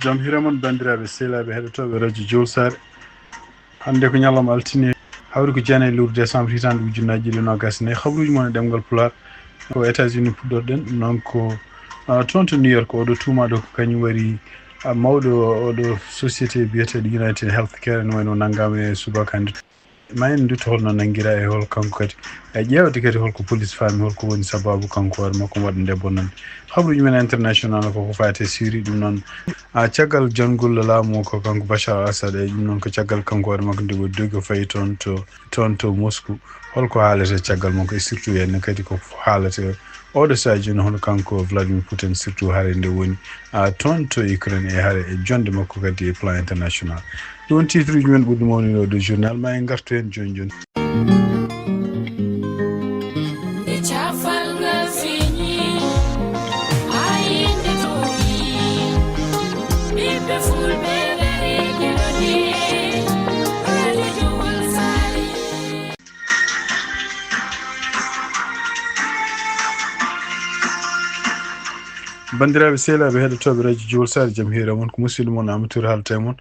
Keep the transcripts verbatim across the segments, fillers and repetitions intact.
Jam hiira mon, banndiraaɓe sehilaaɓe heɗotooɓe radio Jowol Saare. Hannde ko ñalawma altine, hawri ko jeenayi lewru décembre hitaande ujunnaji ɗiɗi e noogas e nayi. Habruuji mon e ɗemngal Pulaar ko États-Unis puɗɗorɗen, noon ko, ah, toon to New York, oɗo tuumaaɗo ko kañum wari, ah, mawɗo oɗo société biyeteeɗo United Health Care, ene wayno nanngaama e subaka hannde. Ma en ndutto holno nanngiraa e hol kanko kadi. E ƴeewde kadi holko police faami, holko woni sababu kanko hoore makko waɗa nde bonnande. Habruuji men international ko ko faati e Syrie, ɗum noon, ah, caggal janngol laamu ko kanko Bachar al-Assad, e ɗum noon ko caggal kanko hoore makko nde o dogi o fayi toon to, toon to Moscou. Holko haalete caggal makko e surtout heen kadi ko haalete oɗo sahaa jooni hono kanko Vladimir Putin, surtout hare nde woni, ah, toon to Ukraine e hare e jonde makko kadi e plan international. Ɗum woni titre uji men ɓurɗi mawnude o ɗo journal. Ma en ngartu heen jooni jooni. Nde cafal ngal feeñi, haa yimɓe toowi, ɓiɓɓe fulɓe ngari keɗoɗe, radio Jowol Saare. Banndiraaɓe sehilaaɓe heɗotooɓe radio Jowol Saare, jam hiira mon, ko musidɗo mon Amadou Touré haalta e mon.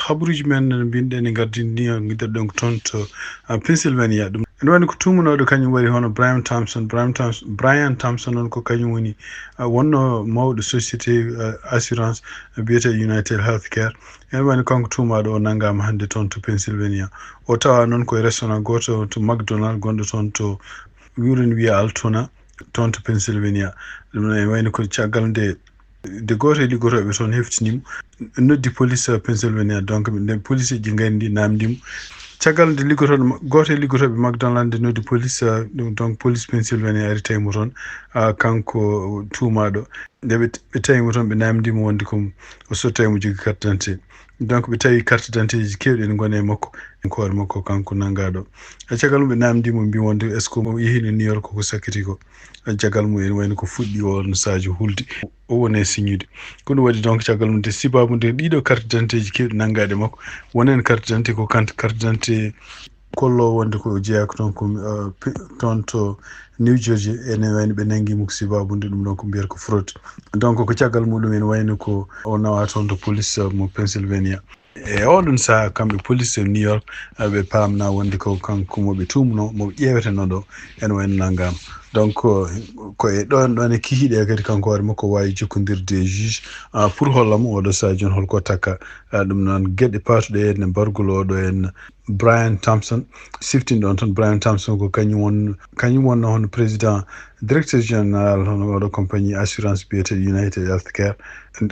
Habruuji men no mbinɗen e ngardini o, ngiɗirɗen ko toon to, ah, Pennsylvania. Ɗum ene wayno ko tuumanooɗo kañum wari hono Brian Thompson. Brian Thompson, Brian Thompson on ko kañum woni, ah, wonno mawɗo société, ah, assurance biyetee United Health Care. Ene wayno kanko tuumaaɗo o nanngaama hannde toon to Pennsylvania. O tawa noon ko e restaurant gooto to McDonald gonɗo toon to wurin wiya Altona, toon to Pennsylvania. Ɗum ne wayno ko caggal nde, nde gooto e liggotooɓe toon heftini mo, noddi police Pennsylvania. Donc, nde police ji nganndi, naamndi mo. Caggal nde liggotooɗo ma-, gooto e liggotooɓe McDonald nde noddi police, ah, ɗum, donc, police Pennsylvania ari tawi mo toon, ah, kanko tuumaaɗo. Nde ɓe, ɓe tawi mo toon, ɓe naamndi mo wonde ko o sottay mo jogii carte d'identité. Donc, ɓe tawi carte d'identité ji keewɗi ene ngoni e makko, e hoore makko kanko nanngaaɗo. E caggal mum, ɓe naamndi mo, mbi wonde est-ce que o yehiino New York ko sakkiti ko? E caggal mum, ene wayno ko fuɗɗi o on sajo hulde. O woni e signude. Ko ɗum waɗi donc caggal mum de sibabu nde ɗiɗo carte d'identité ji keewɗi nanngaaɗe makko. Woni heen carte d'identité ko kan-, carte d'identité kolloowo wonde ko o jeyaa ko toon ko, eh, pe-, toon to New Jersey, ene wayno ɓe nanngi mo ko sibabu nde ɗum ɗon ko mbiyata ko fraude. Donc ko caggal muɗum ene wayno ko o nawa toon to police, eh, mo Pennsylvania. E oɗon sahaa kamɓe police New York, eh, ɓe paamna wonde ko kanko mo ɓe tuumno, mo ƴeewetenoo ɗo, ene wayno nanngaama. Donc, ko e ɗon, ɗon e kihiiɗe kadi kanko hoore makko waawi jokkondirde e juge, ah, pour holla mo oɗo sahaa jooni holko takka, ah, ɗum noon geɗe paatuɗe en e bargol oɗo en Brian Thompson. Siftin ɗon tan Brian Thompson ko kañum won, kañum wonno hono président, directeur général hono oɗo compagnie assurance biyeteeɗo United Healthcare.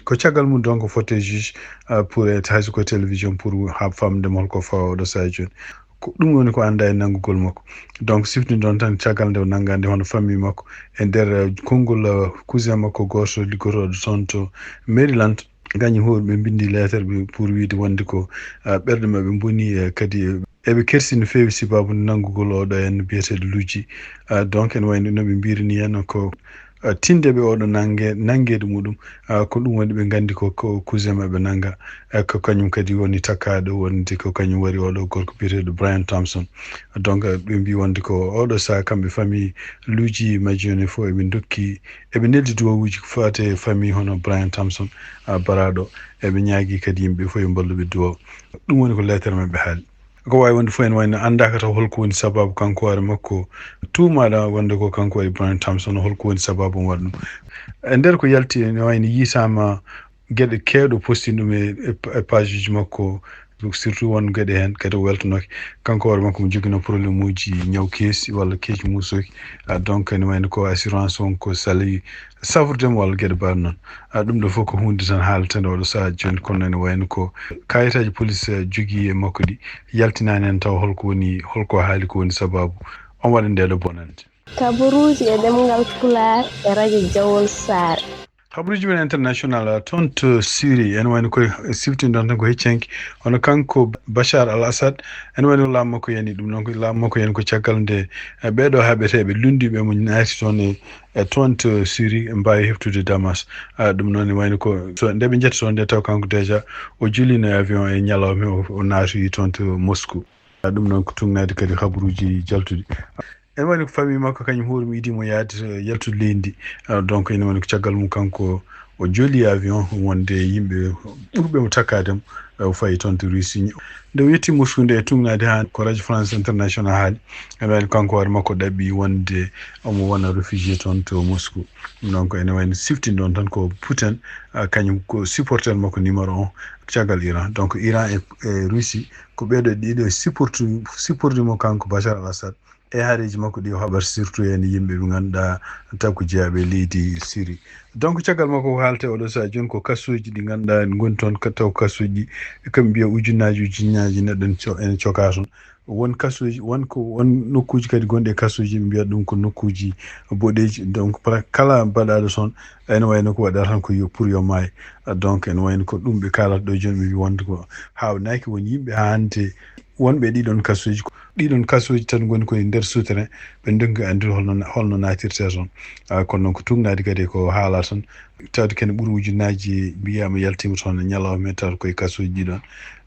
Ko caggal mum donc fotte juge, ah, pour e hayso ko télévision pour ha famde mo holko fawa oɗo sahaa jooni. Ko ɗum woni ko annda e nanngugol makko. Donc siftin ɗon tan caggal nde o nannga nde hono famille makko e nder, eh, konngol, eh, cousin makko gooto liggotooɗo toon to Maryland. Kañum hoore ɓe mbinndi leetar ɓe pour wiide wonde ko, ah, ɓerɗe maɓɓe mboni, eh, kadi eɓe kersi no feewi sibabu nanngugol oɗo en biyeteeɗo Luigi. Ah, donc ene wayno no ɓe mbirani en ko, ah, tinde ɓe oɗo nannge, nanngeede muɗum, ah, ko ɗum woni ɓe nganndi ko, ko cousin maɓɓe nannga, ah, ko kañum kadi woni takkaaɗo wonde ko kañum wari oɗo gorko biyeteeɗo Brian Thompson. Donc, ah, ɓe mbi wonde ko oɗo sahaa kamɓe famille Luigi Mangione fof eɓe ndokki, eɓe neldi duwawuuji ko faati e famille hono Brian Thompson, ah, baraaɗo. Eɓe ñaagi kadi yimɓe fof yo mballu ɓe duwaw. Ɗum woni ko leetar maɓɓe haali. Ko waawi wonde fof ene wayno anndaaka taw holko woni sababu kanko hoore makko tuumaaɗo wonde ko kanko waɗi Brian Thompson, holko woni sababu o waɗa ɗum. E nder ko yalti ene wayno yiitaama geɗe keewɗe postin ɗum e, e, e page uji makko, surtout won geɗe heen kadi o weltanooki. Kanko hoore makko mo jogino problème uji ñaw keesi walla keeci muusooki. Ah, donc ene wayno ko assurance won ko sali safrude mo walla geɗe mbaɗ noon. Ah, ɗum ɗo fof ko huunde tan haalata nde oɗo sahaa jooni, kono ene wayno ko kayitaaji police, eh, jogii e makko ɗi yaltinaani en taw holko woni, holko haali ko woni sababu on waɗa nde ɗo bonande. Kabaruuji e ɗemngal Pulaar e radio Jawol Saare. Kabaruuji men international, ah, toon to Syrie, ene wayno koye siftin ɗon tan ko heccanki. Hono kanko Bachar al-Assad, ene wayno laamu makko yani ɗum ɗon, ko laamu makko yani ko caggal nde, eh, ɓeeɗo haɓeteeɓe lunndiiɓe mo naati toon e, e toon to Syrie, mbaawi heftude Damas. Ah, ɗum noon ene wayno ko so nde ɓe njetti toon nde taw kanko déjà o juliino e avion e ñalawma o, o naati toon to Moscou. Ah, ɗum noon ko tugnaade kadi habaruuji jaltuɗi. Ene wayno ko famille makko kañum hoore mum idii mo yaade, eh, yaltude leydi ndi. Ah, donc ene wayno ko caggal mum kanko O joli avion wonde yimɓe ɓurɓe mo takkaade mo, o fayi toon to Russie. Nde o yetti Moscou nde, e tugnaade haa ko Radio France International haali, ene waɗi kanko hoore makko ɗaɓɓi wonde omo wona réfugié toon to Moscou. Donc ene wayno siftin ɗon tan ko Putin, ah, kañum ko supporter makko numéro un caggal Iran. Donc Iran e, e Russie ko ɓeeɗo ɗiɗo supportu, supporti mo kanko Bachar al-Assad. E haareeji makko ɗi o haɓata surtout heen yimɓe ɓe ngannduɗaa taw ko jeyaaɓe e leydi Syrie. Donc caggal makko ko haalte oɗo sahaa jooni ko kasuuji ɗi ngannduɗaa en ngoni toon ka-, taw kasuuji ɗi, kamɓe mbiya ujunnaaji ujunnaaji neɗɗo ene co-, ene cokaa toon. Won kasuuji, won ko, won nokkuuji kadi gonɗi e kasuuji ɓe mbiya ɗum ko nokkuuji boɗeeji. Donc pra-, kala baɗaaɗo toon ene wayno ko waɗata tan ko yo, pour yo maay. Donc ene wayno ko ɗum ɓe kaalata ɗo jooni, ɓe mbi wonde ko haawnaaki won yimɓe haa hannde wonɓe e ɗiɗon kasuuji. Ɗiɗon kasuuji tan ngoni koye nder souterrain, ɓe ndonki anndude holno, holno naatirte toon. Ah, kono noon ko tugnaade kadi ko haala tan, tawde kene ɓuri ujunnaaji mbiyaama yaltiima toon e ñalawma, taw koye kasuuji ɗiɗon.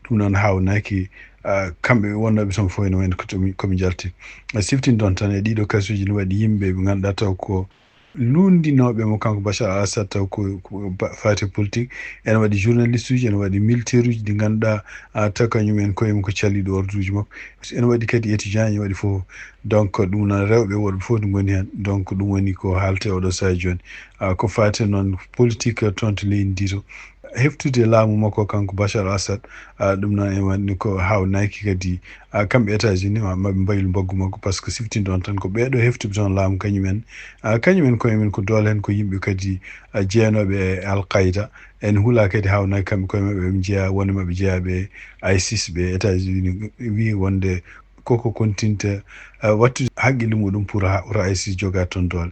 Ɗum noon haawnaaki, ah, kamɓe wonnooɓe toon fof ene wayno ko tomi, komi jalti. Ah, siftin ɗon tan e ɗiɗo kasuuji ne waɗi yimɓe ɓe ngannduɗaa taw ko luunndinooɓe mo kanko Bachar al-Assad taw ko, ko ba-, faati politique. Ene waɗi journaliste uji, ene waɗi militaire uji ɗi ngannduɗaa, ah, taw kañum en koye mum ko caliiɗo ordre uji makko. Ene waɗi kadi étudiant, ene waɗi fof. Donc ɗum noon rewɓe worɓe fof ne ngoni heen. Donc ɗum woni ko haalte oɗo sahaa jooni. Ah, ko faati noon politique toon to leydi ndi to. Heftude laamu makko kanko Bachar al-Assad, ah, ɗum noon e wonde ko haawnaaki kadi, ah, kamɓe États-Unis ma, maɓe mbaylu mbaggu makko, par ce que siftin ɗon tan ko ɓeeɗo heftuɓe toon laamu kañum en. Ah, kañum en koye men ko doole heen ko yimɓe kadi, ah, jeyanooɓe e Al-Qaida. En hula kadi haawnaaki kamɓe koye maɓɓe ɓe jeya, wonde maɓe jeyaaɓe e ISIS ɓe. États-Unis wi wonde koko kontinta, ah, wattude haqqille muɗum pour ha, pour ISIS joga toon doole.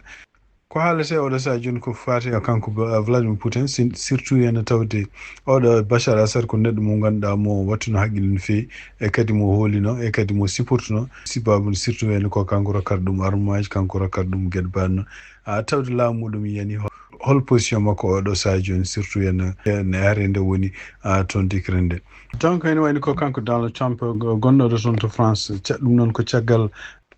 Ko haalete oɗo sahaa jooni ko faati e kanko Ba-, Vladimir Putin, sin-, surtout heen tawde oɗo Bachar Assad ko neɗɗo mo ngannduɗaa mo wattuno haqqille no feewi, e kadi mo hoolino, e kadi mo supportino, sababu surtout heen ko kanko rokkata ɗum armaaji, kanko rokkata ɗum geɗe baɗno. Ah, tawde laamu muɗum yani hol, hol position makko oɗo sahaa jooni, surtout heen, heen e hare nde woni, ah, toon to Ukraine nde. Donc ene wayno ko kanko Donald Trump, go-, gonɗo ɗo toon to France, ca-, ɗum noon ko caggal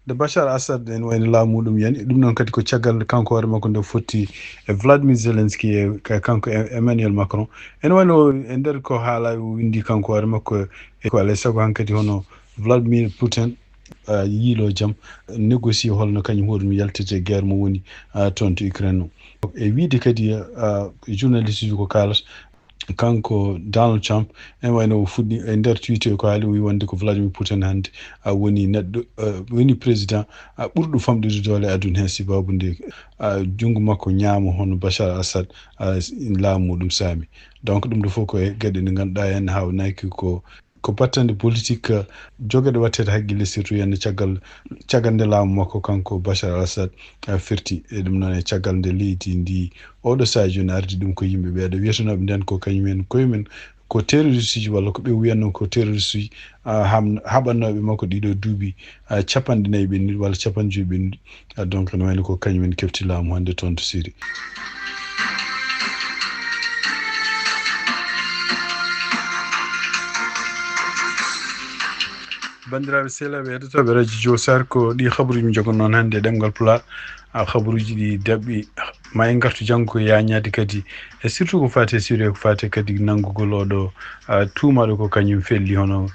nde Bachar Assad en wayno laamu muɗum yani, ɗum noon kadi ko caggal nde kanko hoore makko nde fotti e Vladimir Zelensky e ka-, kanko e-, Emmanuel Macron. Ene wayno e nder ko haala o winndi kanko hoore makko e ko alay sago hankadi hono Vladimir Putin, ah, yiilo jam, négocier holno kañum hoore mum yaltirta e guerre mo woni, ah, toon to Ukraine o. E wiide kadi, ah, journaliste uji ko kaalata, kanko Donald Trump, en wayno o fuɗɗi e nder Twitter ko haali, o wi wonde ko Vladimir Putin hannde, ah, woni neɗɗo, ah, woni président, ah, ɓurɗo famɗude doole e aduna heen, sababu nde, ah, junngo makko ñaamo hono Bachar Assad, ah, laamu muɗum saami. Donc ɗum ɗo fof ko e geɗe ɗe ngannduɗaa en haawnaaki ko, ko battande politique, ah, jogeɗe wattede haqqille, surtout heen caggal, caggal nde laamu makko kanko Bachar Assad, ah, firti. E ɗum noon e caggal nde leydi ndi oɗo sahaa jooni ardi ɗum ko yimɓe ɓeeɗo wiyetenooɓe nden ko kañum en koye men ko terroriste uji, walla ko ɓe wiyanno ko terroriste uji, ah, ham-, haɓannooɓe makko ɗiɗo duuɓi, ah, capanɗe nayi ɓennuɗi walla capanɗe joyi ɓennuɗi. Ah, donc no wayno ko kañum en kefti laamu hannde toon to Syrie. Banndiraaɓe sehilaaɓe heɗotooɓe Radio Jowsar, ko ɗi habaruuji min njogonoo hannde e ɗemngal Pulaar. Ah, habaruuji ɗi daɓɓi, ma en ngartu janngo ko yaañaade kadi, e surtout ko faati e Syrie, ko faati kadi nanngugol oɗo, ah, tuumaaɗo ko kañum felli hono,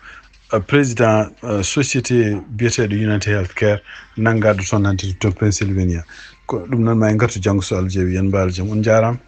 ah, président, ah, société biyeteeɗo United Healthcare, nanngaaɗo toon hannde to Pennsylvania. Ko ɗum noon ma en ngartu janngo so Allah jaɓi, en mbaal jam. On njaaraama.